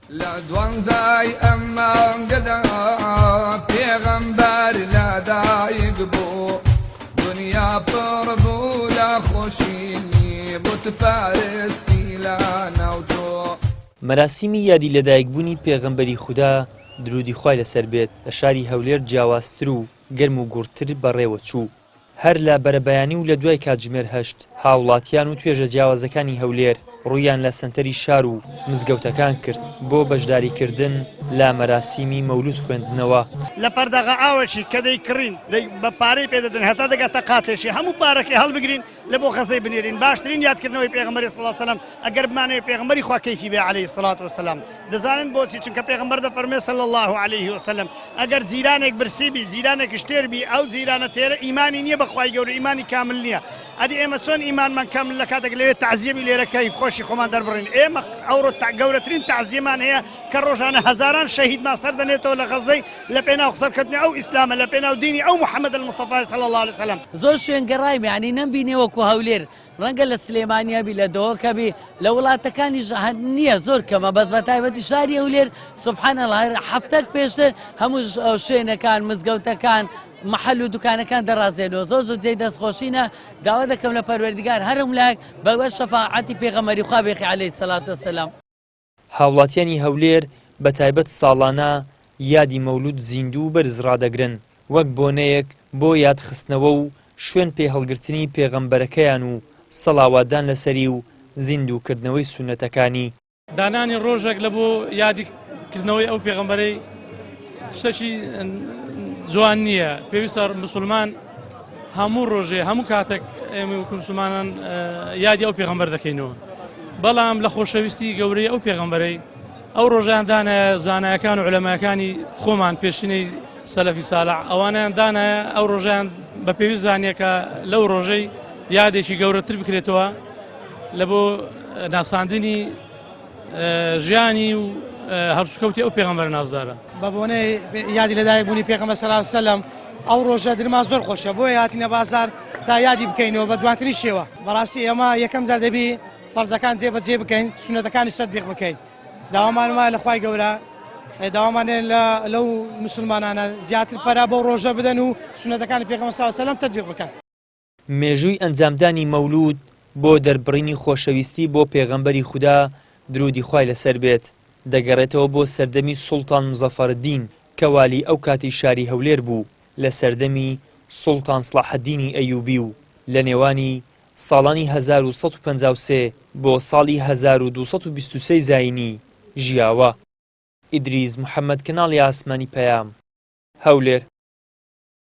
لە دوانزای ئەم مانگەدا پێغەمبەر لە دایک بوو، دونیا پڕ بوو لە خۆشی، بت پەرستی لە ناو چوو. مەراسیمی یادی لەدایکبوونی پێغەمبەری خودا درودی خوای لەسەر بێت لە شاری هەولێر جیاوازتر و گەرم و گوڕتر بەڕێوەچوو. هەر لە بەرەبەیانی و لە دوای کاتژمێر هەشت، هاوڵاتیان و توێژە جیاوازەکانی هەولێر ڕوویان لە سەنتەری شار و مزگەوتەکان کرد بۆ بەشداریکردن لە مەراسیمی مەولود خوێندنەوە. لە پەرداخە ئاوەکی کە دەیکڕین بە پارەی پێ دەدەن هەتا دەگاتە قاتێکی هەموو پارەکەی هەڵبگرین لە بۆ خەزەی بنێرین باشترین یادکردنەوەی پێغەمبەری صلی اللە سلام ئەگەر بمانەوێ پێغەمبەری خوا کەیفی بێ علیه الصلاة والسلام دەزانن بۆچی چونکە پێغەمبەر دەفەرموێ صلی اللە علیه وسلم ئەگەر جیرانێک برسی بی جیرانێکش تێر بی ئەو جیرانە تێرە ئیمانی نییە بە خوای گەورە ئیمانی کامل نییە ئەدی ئێمە چۆن ئیمانمان کامل لە کاتێک لەوێ تەعزیە بی لێرە کەیف خۆشی خۆمان دەربڕین ئێمە ئەوڕۆ گەورەترین تەعزیەمان هەیە کە ڕۆژانە هەزاران شەهیدمان سەر دەنێتەوە لە غەزەی لە پێناو سەرکەوتنی ئەو ئیسلامە لە پێناو دینی ئەو محمد المصطفی صلی اللە علیه وسلم. زۆر شوێن گەڕایم یانی نەمبینێ وەکو هەولێر ڕەنگە لە سلێمانیا بی لە دهۆکە بی لە وڵاتەکانیش هەر نییە زۆر کەمە بەس بە تایبەتی شاری هەولێر سبحان اللە هەر هەفتەک پێشتر هەموو شوێنەکان مزگەوتەکان محل و دوکانەکان دەڕازێنەوە زۆر زۆر جێی دەستخۆشینە داوا دەکەم لە پەروەردگار هەر هەموو لایەک بە شەفاعەتی پێغەمبەری خوا بێخی عەلەیهی سەلات وەسەلام. هاوڵاتیانی هەولێر بە تایبەت ساڵانە یادی مەولود زیندوو و بەرز ڕادەگرن وەک بۆنەیەک بۆ یادخستنەوە و شوێن پێ هەڵگرتنی پێغەمبەرەکەیان و سەڵاواتدان لەسەری و زیندووکردنەوەی سوننەتەکانی. دانانی ڕۆژێک لە بۆ یادی کردنەوەی ئەو پێغەمبەرەی شتێکی جوان نییە پێویستە مسلمان هەموو ڕۆژێ هەموو کاتێک ئێمە وەکو مسلمانان یادی ئەو پێغەمبەر دەکەینەوە بەڵام لە خۆشەویستی گەورەی ئەو پێغەمبەرەی ئەو ڕۆژیان دانایە زانایەکان و علەماکانی خۆمان پێشینەی سەلەفی سالع ئەوانیان دانایە ئەو ڕۆژیان بە پێویست زانیە کە لەو ڕۆژەی یادێکی گەورەتر بکرێتەوە لە بۆ ناساندنی ژیانی و هەڵسوکەوتی ئەو پێغەمبەرە نازدارە. بە بۆنەی یادی لەدایک بوونی پێغەمبەر صلی اللە علیە وسلم ئەو ڕۆژە درما زۆر خۆشە بۆیە هاتینە بازار تا یادی بکەینەوە بە جوانترین شێوە. بەڕاستی ئێمە یەکەم جار دەبی فەرزەکان جێ بەجێ بکەین سوننەتەکانیش تەتبیق بکەین داوامان وایە لە خوای گەورە داوامان لە لەو موسڵمانانە زیاتر پەرە بەو ڕۆژە بدەن و سوننەتەکانی پێغەمبەر صلی اللە علیە وسلم تەتبیق بکەن. مێژووی ئەنجامدانی مەولوود بۆ دەربڕینی خۆشەویستی بۆ پێغەمبەری خودا دروودی خوای لەسەر بێت دەگەڕێتەوە بۆ سەردەمی سوڵتان مزەفەرالدین کە والی ئەو کاتی شاری هەولێر بوو لە سەردەمی سوڵتان سڵاحەدینی ئەیوبی و لە نێوانی ساڵانی 1153 بۆ ساڵی 1223 زایینی ژیاوە. ئیدریس محەمەد کەناڵی ئاسمانی پەیام، هەولێر.